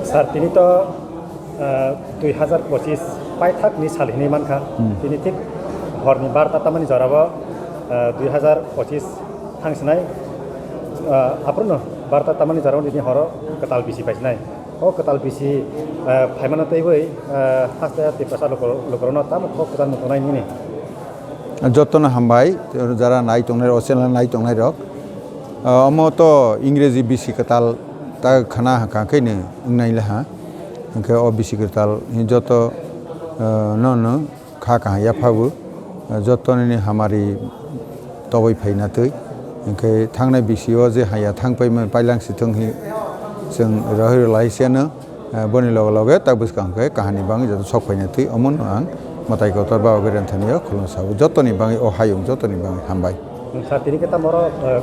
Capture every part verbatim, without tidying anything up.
Sir, tini to, ah, dui hazar pochis paithakni sal hinwi mankha. Hmm. Tini thik horni barta tamani jorao, ah, dui hazar pochis thangsinai, ah, aphuru no barta tamani jorao tini horo kwtal bisi paisinai. O kwtal bisi, ah, phaimano twiwi, ah, haste Tiprasa luku-, lukurokno tamo kok kwtal muchungnai nini? Jotono hambai, jara nai tongnai rok, o channel nai tongnai rok. Ah, omo to Ingreji bisi kwtal ta khna hwnkha khe no wngnai laha. Hwnkhe o bisi kwtal joto, ah, no no kha kaham yaphago, ah, joto nini hamari toboi phaina twi. Hwnkhe thangnai bisi o je haya thang paimani pailang si thung hi chwng rohor lai se no. Eh, boni loge loge tak bwskang khe kahani bangwi joto sok phaina twi omono ang mwtai kotor ba ogwi renthamio khulumsa o jotoni bangwi o hayung jotoni bangwi hambai. Sir, tini khe tamo oro, eh,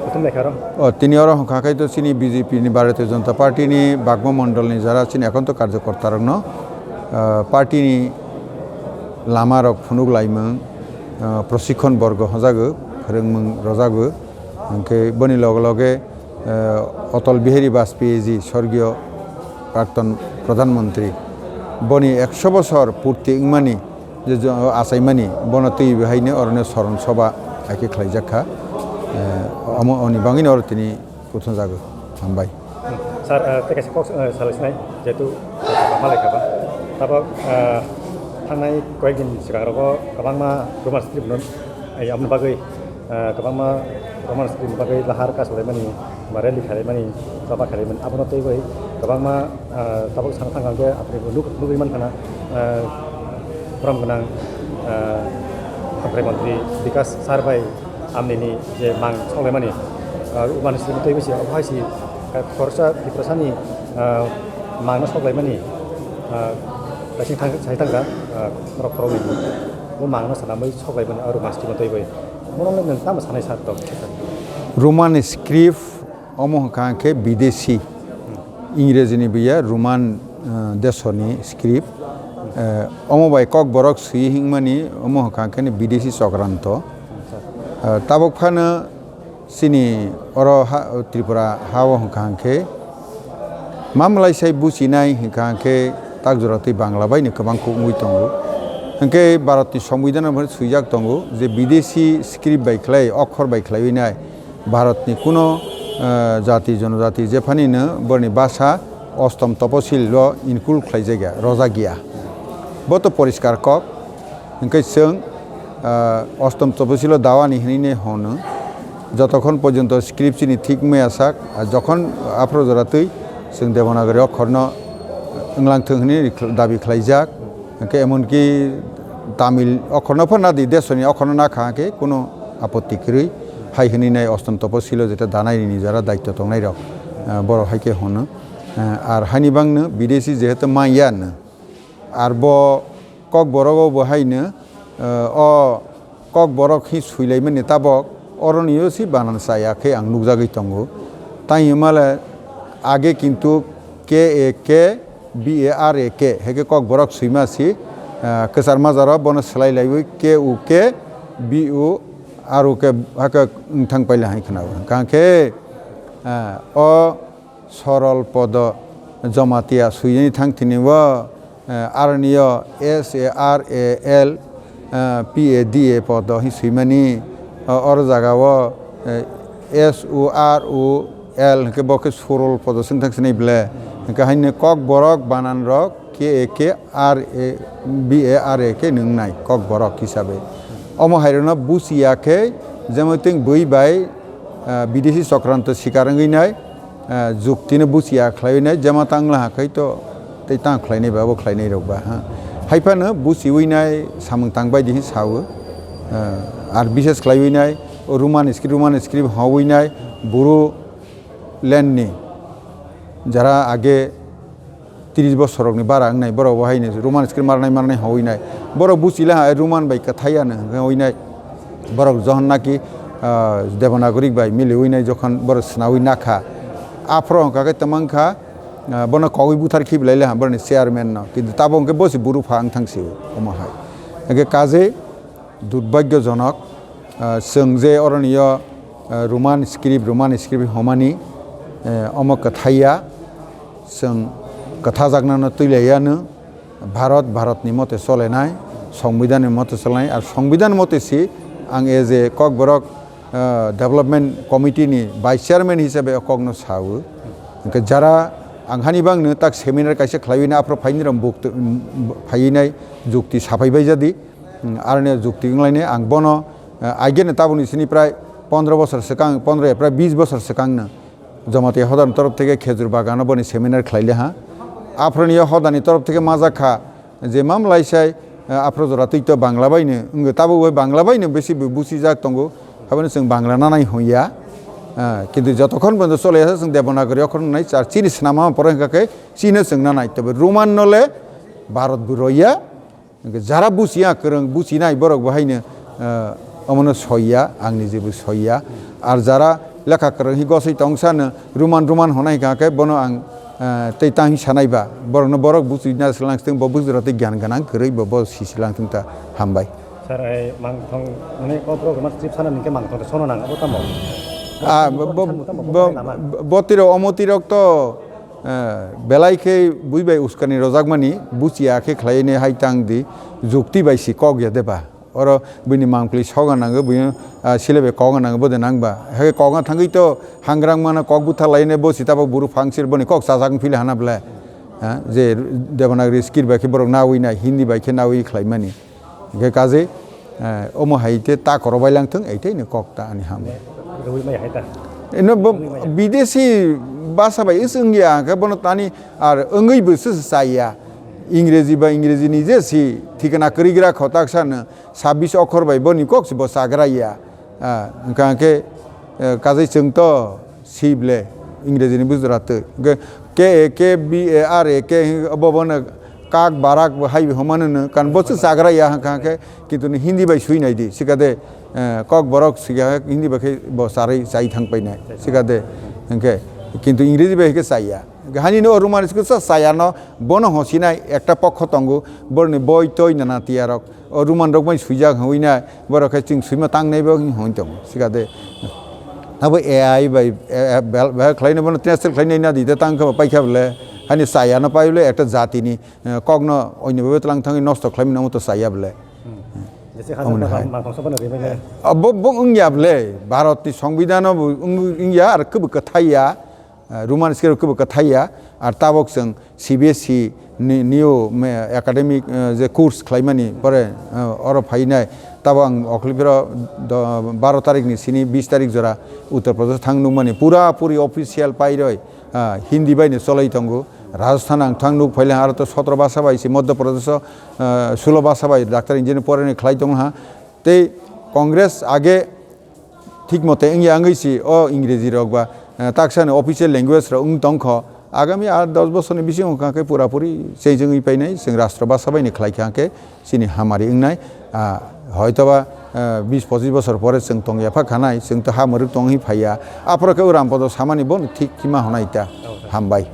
kuthum lekha oro? O, tini oro hwnkha khe to chini B J P ni Bharatiya Janata Party ni Bagma Mondol ni jara chini ekonto karjokorta rokno, eh, party ni lama rok phunuk laimung, eh, prosikhon borgo hojago, phwrwngmung rojago, hwnkhe boni loge loge eh, Atal Bihari Vajpayee ji, sorgiyo Prakton Pradhan Mantri, boni ekso bosor purti wngmani je jo-, achaimani, bono twiwi haino oroni soron soba hai khe khlaijak kha. Eh, omo oni bangwino oro tini kuthumjago. Hambai. Sir, eh, tei kaisa kok, eh, salai sinai, jehetu, eh, malai kha ba. Tabok, eh, thangnai koyek din swkang rogo kwbangma rumors tribunal, eh, aboni bagwi, eh, kwbangma Roman script ni bagwi lahar kasulaimani, ba rally khailaimani, choba khailaimani, abono twiwi kwbangma, ah, tabuk sana thang khe aboni nuk-, nugwi mankha na, ah, borom gwnang, ah, hamkrai mantri Bikas sir bai amnini je mang soklaimani, ah, Roman script ni twiwi se obo hai se, ah, khoroksa Tiprasani, ah, mangno soklaimani, ah, kaising thang-, sai thangkha, ah, norok khoroknwi bo mangno sanamwi soklaimani aro Roman script ni twiwi. Bono nwng tamo sanai sir to? Roman script omo hwnkha khe bidesi, Ingrejini buya Roman, eh, desoni script. Eh, omo bai kokborok swi hwnmani omo hwnkha khe bidesi chokranto. Eh, tabuk phano chini oro ha, Tripura ha-o hwnkha khe mamlai sai buchinai hwnkha khe tak jora tei Bangla bai no kwbang kuk wngwi tongo. Hwnkhe Bharatni Songbidan o swijak tongo je bidesi script bai khlai, okhor bai khlaiwi nai Bharatni kuno, eh, jati jonojati jephanino borni basa ostom toposil o include khlaijak ya, rojak ya. Bo to poriskar kok. Hwnkhe chwng, ah, ostom toposilo dawani hinwi hono. Jotokhon porjonto script chini thik wngmaya sak, ah, jokhon aphro jora twi chwng Devanagari okhorno wnglang thung hinwi rikh-, dabi khlaijak. Hwnkhe emonki Tamil okhorno phano nadi, desoni okhorno nakha hwnkhe kuno apotti kwrwi. Hai hinwi nai ostom toposilo jeta danai nini jora daitto tongnai rok, ah, borok hai khe hono. Ah, ar haini bangno bidesi jehetu manya no. Ar bo kokborok o bo haino, eh, o kokborok hi swilaimani tabok oroni o si banan chaya khe ang nukjagwi tongo. Tai hwnmale age kintu K A K, B A R A K, hai khe kokborok swima si, eh, kwchar majaro bono swlai laiwi K U K, B U, R U K, hakhe wngthang paila hai khwnao. Hwnkha khe, eh, o Sorol podo Jamatia swinani thang tini o, eh, aroni o S A R A L, eh, P A D A podo hi swimani, o, oro jaga o, eh, S O R O L hwnkhe bo khe sorol podo swng thang sinai ble. Hwnkhe haino kokborok banan rok K A K R A, B A R A khe nwngnai kokborok hisabe. Omo hai rokno buchiya khe jemon teng bui bai, ah, bidesi chokranto sikar wngwi nai, ah, juktino buchiya khlaiwi nai, jema tang laha khai to tei tang khlainai ba bo khlainai rok ba, ha. Hai phano buchiwi nai samung tang bai di hi sao, ah, ar bises khlaiwi nai, o Roman script, Roman script hwnwi nai, Buru land ni jara age tris bosorokni bara wngnai, borok bo haino Roman script marnai marnai hwnwi nai. Borok buchila hai Roman bai kwthai ano hwnwi nai. Borok johon naki, ah, Devanagari bai miliwi nai, jokhon borok swnawi nakha. Aphro hwnkha khe tamang kha, ah, bono kogwi buthar khibi lai le ha borokni chairman no. Kintu tabok hwnkhe bo se buru pha wng thang sio omo hai. Hwnkhe kaje durbhagyojonok, ah, chwng je oroni o, ah, Roman script, Roman script hwnmani, eh, omo kwthai ya. Chwng Kwthajaknano twi laiyano, Bharat, Bharatni mote solenai, Songbidanni mote solenai, ar Songbidan mote si ang as a Kokborok, ah, Development Committee ni Vice Chairman hisabe o kokno sao. Hwnkhe jara ang hani bangno tak seminar kaisa khlaiwi na aphro phaini rok buk-, phainai jukti saphai bai jadi. Hmm, aroni jukti wnglaini ang bono, eh, aigeno tabukni sini prai pondro bosor swkang, pondro ya prai bis bosor swkangno Jamatia Hodan torof theke Khejur Bagano boni seminar khlaile ha. Aphroni o Hodani torof theke majak kha je mamlai sai, eh, aphro jora twi to Bangla baino wngwi tabuk bai Bangla baino besi bu-, busijak tongo. Haboni chwng Bangla nanai hoya. Eh, kintu jotokhon bondo chole ya chwng Devanagari okhor nanai char chini swnama pore hwnkha khe chini chwng nanai. Tobe Roman nole Bharat bu roya. Hwnkhe jara buchiya kwrwng, buchinai borok bo haino, eh, omono soiya, ang nijebo soiya. Ar jara lekha kwrwng hi gosoi tongsano Roman Roman honai hwnkha khe bono ang, eh, tei tang hi sanai ba. Borokno borok buchina swlangthwng, bo bujra tei gyan gwnang kwrwi bo, bo si swlangthwng ta. Hambai. Sir, ai mangthong, mane, kok borok rwma trip sana ningke mangthong de sono nang, abo tamo? Ah, bo, bo, Tamo, tamo, bo, tamo, tamo. Bo tiro, omo tirok to, eh, belai khe bui bai uskani rojakmani, buchiya khe khlaini hai tang di, jukti bai si kok ya de ba. Oro buini mangpili soga nango, buino, ah, sile bai koga nango, bo de nang ba. Hai koga thangwi to hangrang mano kok butha laine, bo si tabok buru phangsir boni kok chajak phili hana ble. Ha, je Devanagari script bai khe borok nawi nai, Hindi bai khe nawi khlaimani. Hingke kaje, eh, omo hai te ta koro bai lang thung, ei te ni kok ta ani ham. Rwi mai hai ta. Eno bo, Rwi mai hai. Bidesi basa bai is wngya, hingke bono tani ar wngwi bo se chaya. Ingreji ba Ingreji ni je si thikna kwrwi gra khotak sa no sabis okhor bai boni kok se bo chagra ya. Ah, hingka hingke, eh, kaje chwng to si ble, Ingreji ni bujra twi. Hingke K A K B A R A K hing-, bo bono kak barak bo hai homano no kan bo se chagra ya hwnkha khe, kintu ni Hindi bai sui nai di. Sikade, eh, kok borok siga Hindi bai khe bo charwi chai thang pai nai. Sikade hwnkhe kintu Ingreji bai khe chaya. Hani no Roman script sa chaya no bono hosinai ekta pokho tongo, borni boi toi nana tiyarok. O Roman rok bai suijak hwnwi na, borok khe chwng swima tang nai bo hwnwi tongo. Sikade abo A I bai, eh, eh, bel-, bel khlai no bono translate khlai nai na di, tang khe pai kha bole, hani chaya no pai bole, ekta jati ni, eh, kok no oino bai tlang thangwi nosto khlai mano to chaya bole. Hmm. Jese Omo hajar hai. Bang, bang, bang, bang, bang, bang. Abo bo wngya bole, Bharat ni Songbidan no bo wng-, wngya ar kebo kwthai ya. Ah, Roman script kebo kwthai ya, ar tabok chwng C B S E ni, new me-, academic, eh, je course khlaimani pore, eh, oro phainai. Tabo ang okhliphiro do-, baro tarik ni sini bis tarik jora Uttar Pradesh thang nukmani pura puri official pairoi, ah, Hindi bai ni cholai tongo. Rajasthan ang thang nuk phaile aro to sotro basa bai se Madhya Pradesh o, ah, sulo basa bai doctor engineer poreni khlai tong ha. Tei Congress age thik mote wngya wngwi si o Ingreji rok ba, eh, taksa ni official language rok wng tong kho. Agami aa dos bosor ni bisingo hwnkha khe pura puri change wngwi painai, chwng rastro basa bai ni khlai kha khe chini hamari wngnai. Ah, hoitoba, eh, bis pochis bosor pore chwng tong ya pha khanai, chwng to ha mwrwk tong hi phai ya. Aphoro khe o Rampodo samani bono thik hima hwnai ta. Hambai.